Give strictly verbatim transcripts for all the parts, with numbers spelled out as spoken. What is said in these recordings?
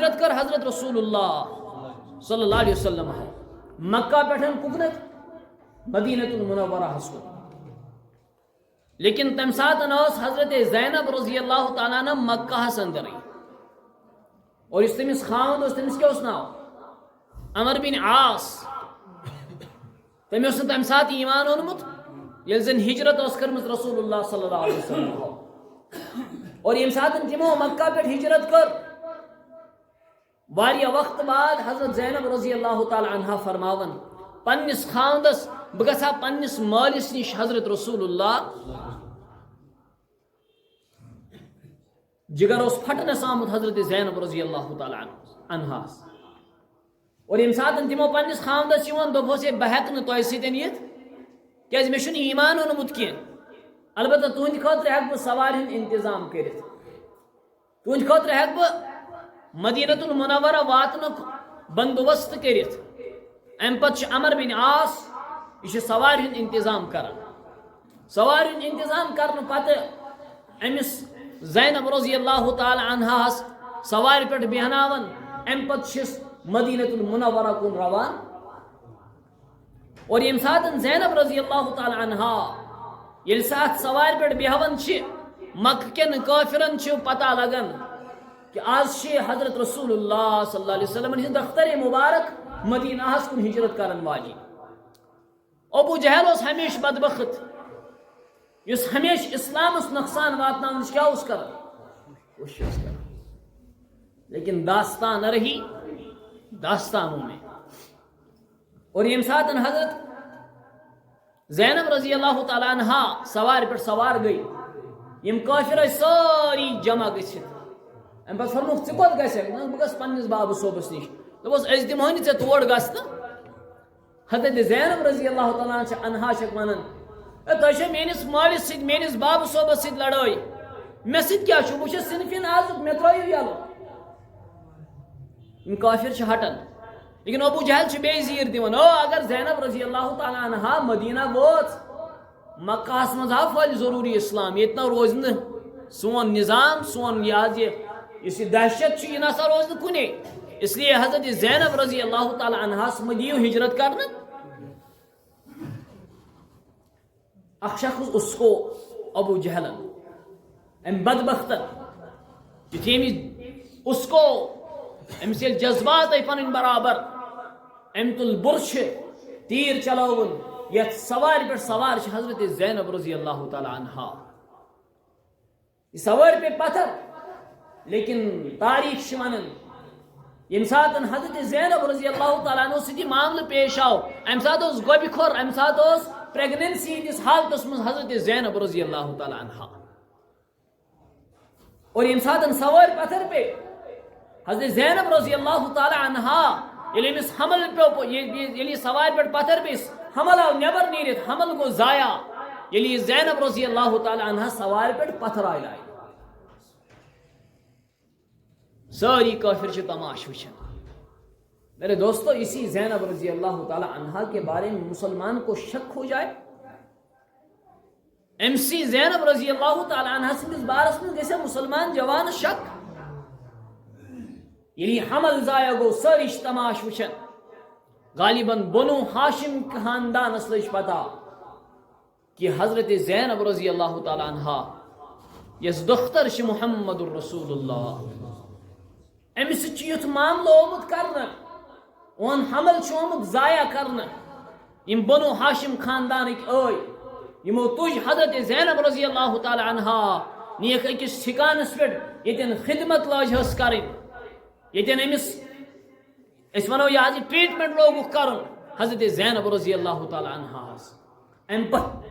ہجرت کٔر حضرت رسول اللہ صلی اللہ علیہ وسلم مکہ پٮ۪ٹھ کُکنتھ مدینہ المنورہ ہس کُن۔ لیکن تمہِ ساتہٕ ٲس حضرت زینب رضی اللہ تعالیٰ عنہ مکہ ہس اندرٕے۔ اور یُس تٔمِس خاوند اوس، تٔمِس کیٛاہ اوس ناو؟ عمر بن عاص۔ تٔمۍ اوس نہٕ تَمہِ ساتہٕ ایمان اوٚنمُت، ییٚلہِ زَن ہجرت ٲس کٔرمٕژ رسول اللہ صلی اللہ علیہ وسلم۔ اور ییٚمہِ ساتہٕ تِمو مکہ پٮ۪ٹھ ہجرت کٔر، واریاہ وقت بعد حضرت زینب رضی اللہ تعالیٰ عنہا فرماوان پننِس خاوندس، "بہٕ گژھٕ ہا پننِس مٲلِس نِش حضرت رسول اللہ۔" جگر اوس پھٹنس آمُت حضرت زینب رضی اللہ تعالیٰ عنہ، عنہاس۔ اور ییٚمہِ ساتہٕ تِمو پننِس خاوندس یہِ ووٚن، دوٚپہوس، "ہے، بہٕ ہٮ۪کہٕ نہٕ تۄہہِ سۭتۍ یِتھ، کیٛازِ مےٚ چھُنہٕ ایمان اوٚنمُت کینٛہہ۔ البتہ تُہنٛدِ خٲطرٕ ہٮ۪کہٕ بہٕ سوارِ ہُنٛد انتظام کٔرِتھ۔ تُہنٛدِ خٲطرٕ ہٮ۪کہٕ بہٕ مدینہ المنورہ واتنُک بندوبست کٔرِتھ۔" امہِ پتہٕ چھُ عمر بن عاص، یہِ چھُ سوارِ ہُنٛد انتظام کران۔ سوارِ ہُنٛد انتظام کرنہٕ پتہٕ أمِس زینب رضی اللہ تعالیٰ عنہاہس سوارِ پٮ۪ٹھ بیہناوان، امہِ پتہٕ چھِس مدینہ المنورہ کُن روان۔ اور ییٚمہِ ساتہٕ زینب رضی اللہ تعالیٰ عنہا ییٚلہِ سُہ اتھ سوارِ پٮ۪ٹھ بیہوان چھِ، مکہ کٮ۪ن کٲفرن چھِ پتہ لگان کہ آز چھِ حضرت رسول اللہ صلی اللہ علیہ وسلم ہٕنٛز دختر مبارک مدینہ ہس کُن ہجرت کرن واجی۔ ابو جہل اوس ہمیشہ بدبخت، یُس ہمیشہ اسلامس نقصان واتناونٕچ کیٛاہ اوس کران؟ کوٗشش اوس کران۔ لیکن داستان رہی داستانوں میں۔ اور ییٚمہِ ساتہٕ حضرت زینب رضی اللہ تعالیٰ عنہا سوارِ پٮ۪ٹھ سوار گٔے، یِم کٲفر ٲسۍ سٲری جمع گٔژھِتھ۔ امہِ پتہٕ فرمووُکھ، "ژٕ کوٚت گژھکھ؟" "نہ، بہٕ گژھٕ پننِس بابہٕ صٲبس نِش۔" دوٚپُس، "أسۍ دِمہوے نہٕ ژےٚ تور گژھنہٕ۔" حضرت زینب رضی اللہ تعالیٰ عنہا چھِ، عنہا چھکھ ونان، "اے، تۄہہِ چھا میٲنِس مٲلِس سۭتۍ، میٲنِس بابہٕ صٲبس سۭتۍ لڑٲے؟ مےٚ سۭتۍ کیٛاہ چھُ؟ بہٕ چھُس صنفِ نازُک، مےٚ ترٲیِو یَلہٕ۔" یِم کٲفر چھِ ہٹان۔ لیکن ابو جہل چھُ بیٚیہِ زیٖر دِوان، او، اگر زینب رضی اللہ تعالیٰ عنہا مدینہ وٲژ، مکہس منٛز ہا پھٔلۍ ضروٗری اسلام، ییٚتہِ نہ روزِ نہٕ سون نظام، سون یہِ حظ یہِ، یُس یہِ دہشت چھُ، یہِ نہ سا روزِ نہٕ کُنے۔ اس لیے حضرت زینب رضی اللہ تعالیٰ عنہاس مہ دِیِو ہجرت کرنہٕ۔ اکھ شخص اس کو ابو جہلن، امہِ بدبختن، یُتھُے أمِس اس کو، أمِس ییٚلہِ جذبات آیہِ پنٕنۍ برابر، أمۍ تُل بُرچھِ، تیٖر چلٲوُن، یتھ سوارِ پٮ۪ٹھ سوار چھِ حضرت زینب رضی اللہ تعالیٰ عنہا۔ یہِ سوارِ پے پتھر، لیکن تاریخ چھِ ونان، ییٚمہِ ساتہٕ حضرت زینب رضی اللہ تعالیٰ عنہ سۭتۍ یہِ معاملہٕ پیش آو، امہِ ساتہٕ اوس گۄبہِ کھۄر، امہِ ساتہٕ اوس پریگننسی ہٕنٛدِس حالتس منٛز حضرت زینب رضی اللہ تعالیٰ عنہا۔ اور ییٚمہِ ساتہٕ سوارِ پتھر پے، حضرت زینب رضی اللہ تعالیٰ عنہا، ییٚلہِ أمِس حمل پیوٚو، ییٚلہِ، ییٚلہِ یہِ سوارِ پٮ۪ٹھ پتھر پیٚیہِ، حمل آو نٮ۪بر نیٖرِتھ، حمل گوٚو ضایع۔ ییٚلہِ یہِ زینب رضی اللہ تعالیٰ عنہا سوارِ پٮ۪ٹھ پتھر آیہِ لایہِ، سٲری کٲفر چھِ تماش وٕچھان۔ میرے دوستو، اسی زینب رضی اللہ تعالیٰ عنہا کے بارے میں مسلمان کو شک ہو جائے، أمۍ سٕے زینب رضی اللہ تعالیٰ عنہا سٕنٛدِس بارس منٛز گژھِ مسلمان جوانس شک؟ ییٚلہِ یہِ حمل ضایع گوٚو، سٲری چھِ تماش وٕچھان۔ غالباً بنو ہاشم خاندانس لٔج پتہ کہ حضرت زینب رضی اللہ تعالیٰ عنہا، یۄس دختر چھِ محمد رسول اللہ، أمِس سۭتۍ چھُ یُتھ معاملہٕ آمُت کرنہٕ، اون حمل چھُ آمُت ضایع کرنہٕ۔ یِم بنو ہاشم خاندانٕکۍ ٲے، یِمو تُج حضرت زینب رضی اللہ تعالیٰ عنہا نِیَکھ أکِس ٹھِکانَس پٮ۪ٹھ، ییٚتٮ۪ن خدمت لٲج ہَس کَرٕنۍ، ییٚتٮ۪ن أمِس، أسۍ وَنو، یہِ حظ یہِ ٹرٛیٖٹمٮ۪نٛٹ لوگُکھ کَرُن حضرت زینب رضی اللہ تعالیٰ عنہاہَس۔ اَمہِ پَتہٕ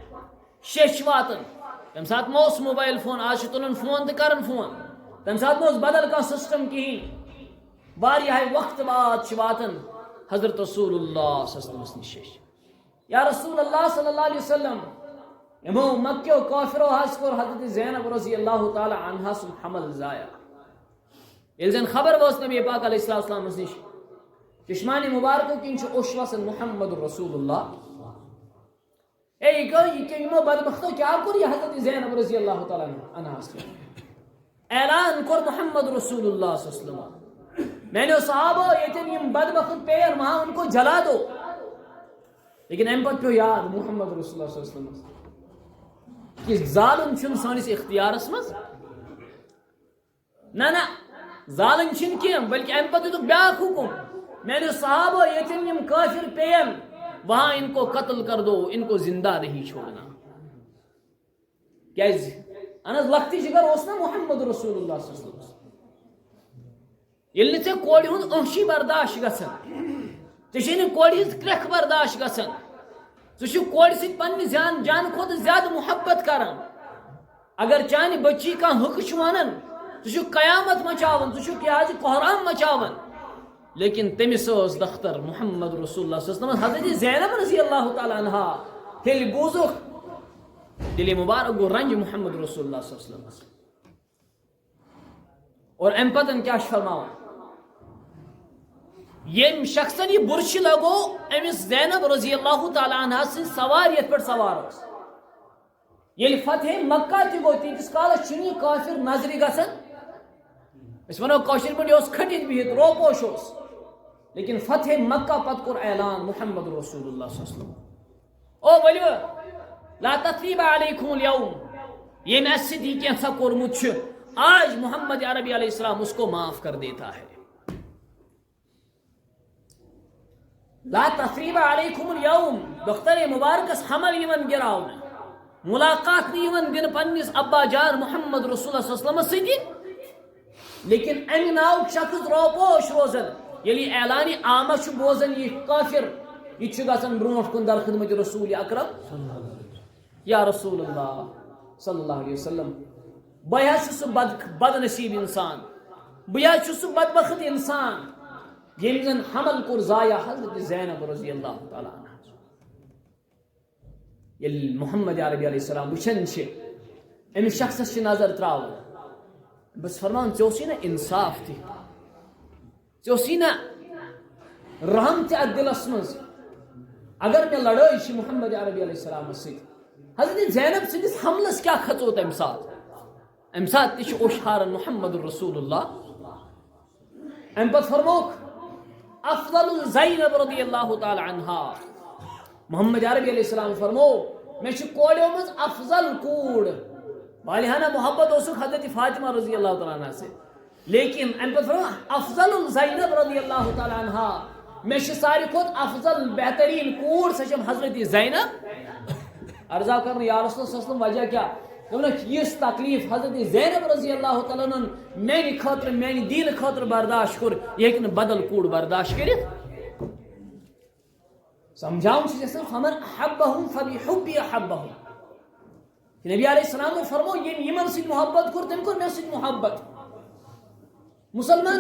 شیٚچھ واتان۔ تَمہِ ساتہٕ ما اوس موبایِل فون، آز چھِ تُلان فون تہٕ کَران فون۔ تَمہِ ساتہٕ ما اوس بدل کانٛہہ سِسٹَم کِہیٖنۍ۔ واریاہَے وقتہٕ بعد چھِ واتان حضرت رسول اللہ صلی اللہ علیہ وسلمَس نِش شیٚچھ۔ یا رسول اللہ صلی اللہ علیہ وسلم، یِمو مکیو کٲفرو حظ کوٚر حضرت زینب رضی اللہ تعالیٰ عنہا سُنٛد حمل ضایع۔ ییٚلہِ زَن خبر وٲژ نبی پاک علیہ الصلوۃ والسلامَس نِش، چشمانِ مبارکو کِنۍ چھُ اوٚش وَسان محمد رسول اللہ۔ اے، یہِ گوٚو، یہِ کیٛاہ، یِمو بدبختو کیٛاہ کوٚر یہِ حضرت زینب رضی اللہ تعالیٰ عنہاہَس پٮ۪ٹھ؟ اعلان کوٚر محمد رسول اللہ صلی اللہ علیہ وسلم۔ میانیو صحابو، ییٚتٮ۪ن یِم بدبخت پیٚیَن، وہاں ان کو جلا دو۔ لیکن امہِ پتہٕ پیوٚو یاد محمد رسول اللہ صلی اللہ علیہ وسلمس کہِ زالُن چھُنہٕ سٲنِس اختیارس منٛز۔ نہ، نہ، زالٕنۍ چھِنہٕ کینٛہہ، بلکہِ امہِ پتہٕ دیُتُکھ بیٛاکھ حُکُم، میانیو صحابو، ییٚتٮ۪ن یِم کٲفِر پیٚیَن، وہاں ان کو قتل کر دو، ان کو زندہ نہیں چھوڑنا۔ کیازِ؟ اہن حظ، لۄکٹہِ جگر اوس نہ محمد رسول اللہ صلی اللہ علیہ وسلم۔ ییٚلہِ نہٕ ژےٚ کورِ ہُنٛد ٲنٛشی برداش گژھان، ژےٚ چھے نہٕ کورِ ہٕنٛز کرٛٮ۪کھ برداش گژھان، ژٕ چھُکھ کورِ سۭتۍ پننہِ جان، جانہٕ کھۄتہٕ زیادٕ محبت کران۔ اگر چانہِ بچی کانٛہہ حُکہٕ چھُ ونان، ژٕ چھُکھ قیامت مچاوان، ژٕ چھُکھ یہِ حظ کوہرام مچاوان۔ لیکن تٔمِس ٲس دختر محمد رسول اللہ صلی اللہ علیہ وسلم، حضرت زینب رضی اللہ تعالیٰ عنہا۔ ییٚلہِ بوٗزُکھ، دِلہِ مُبارک گوٚو رنجہِ محمد رسول اللہ صلی اللہ علیہ وسلمس۔ اور امہِ پتہٕ کیٛاہ چھُ فرماوان؟ ییٚمۍ شخصن یہِ بُرشہِ لگو، أمِس زینب رضی اللہ تعالیٰ عنہا سٕنٛز سوارِ یتھ پٮ۪ٹھ سوار ٲس۔ ییٚلہِ فتح مکہ تہِ گوٚو، تیٖتِس کالس چھُنہٕ یہِ کٲفِر نظرِ گژھان۔ أسۍ ونو کٲشِر پٲٹھۍ، یہِ اوس کھٔٹِتھ بِہِتھ، روپوش اوس۔ لیکن فتح مکہ پتہٕ کوٚر اعلان محمد رسول اللہ صلی اللہ علیہ وسلم۔ او ؤلِو، لا تثریب علیکم الیوم، ییٚمۍ اَسہِ سۭتۍ یہِ کینٛژھا کوٚرمُت چھُ، آج محمد عربی علیہ السلام اس کو معاف کر دیتا ہے۔ لا تثریب علیکم الیوم، دختر مبارکس حمل یِوان گراونہٕ، ملاقات نہٕ یِوان دِنہٕ پننِس ابا جان محمد رسول اللہ صلی اللہ علیہ وسلمس سۭتۍ۔ لیکن امہِ ناوُک شخص روپوش روزان، ییٚلہِ یہِ اعلانِ عامہ چھُ بوزان، یہِ کٲفِر، یہِ چھُ گژھان برونٛٹھ کُن در خدمت رسول اکرم۔ یا رسول اللہ صلی اللہ علیہ وسلم، بہٕ حظ چھُس سُہ بد، بد نصیب انسان، بہٕ حظ چھُس سُہ بدبخت انسان، ییٚمۍ زن حمل کوٚر ضایع حضرت زینب رضی اللہ تعالیٰ عنہا۔ ییٚلہِ محمد عربی علیہ السلام وٕچھان چھِ، أمِس شخصس چھِ نظر تراوان، بس فرمان، ژےٚ اوسُے نہ انصاف تہِ، ژےٚ اوسُے نہ رحم تہِ اتھ دِلس منٛز؟ اگر مےٚ لڑٲے چھِ محمد عربی علیہ السلامس سۭتۍ، حضرت زینب سٕنٛدِس حملس کیٛاہ کھژوو تمہِ ساتہٕ؟ امہِ ساتہٕ تہِ چھُ اوشہارن محمد رسول اللہ۔ امہِ پتہٕ فرمووُکھ، افضل زینب رضی اللہ تعالیٰ عنہا۔ محمد عربی علیہ السلام فرموو، مےٚ چھِ کوریو منٛز افضل کوٗر، والہانہ محبت اوسُکھ حضرت فاطمہ رضی اللہ تعالیٰ عنہا سۭتۍ۔ لیکن امہِ پتہٕ فرموو، افضل زینب رضی اللہ تعالیٰ عنہا، مےٚ چھِ ساروی کھۄتہٕ افضل، بہتریٖن کوٗر، سۄ چھےٚ حضرت زینب۔ عرضا کرنہٕ، یا رسول اللہ صلی اللہ علیہ وسلم، وجہ کیٛاہ؟ دوٚپنکھ، یُس تکلیف حضرت زینب رضی اللہ تعالیٰ عنہن میانہِ خٲطرٕ، میانہِ دیٖنہٕ خٲطرٕ برداشت کوٚر، یہِ ہیٚکہِ نہٕ بدل کوٗر برداشت کٔرِتھ۔ سمجھاوُن چھُ یژھان، فمن احبهم فبحبی احبهم۔ نبی علیہ السلام فرمو، ییٚمۍ یِمن سۭتۍ محبت کوٚر، تٔمۍ کوٚر مےٚ سۭتۍ محبت۔ مسلمان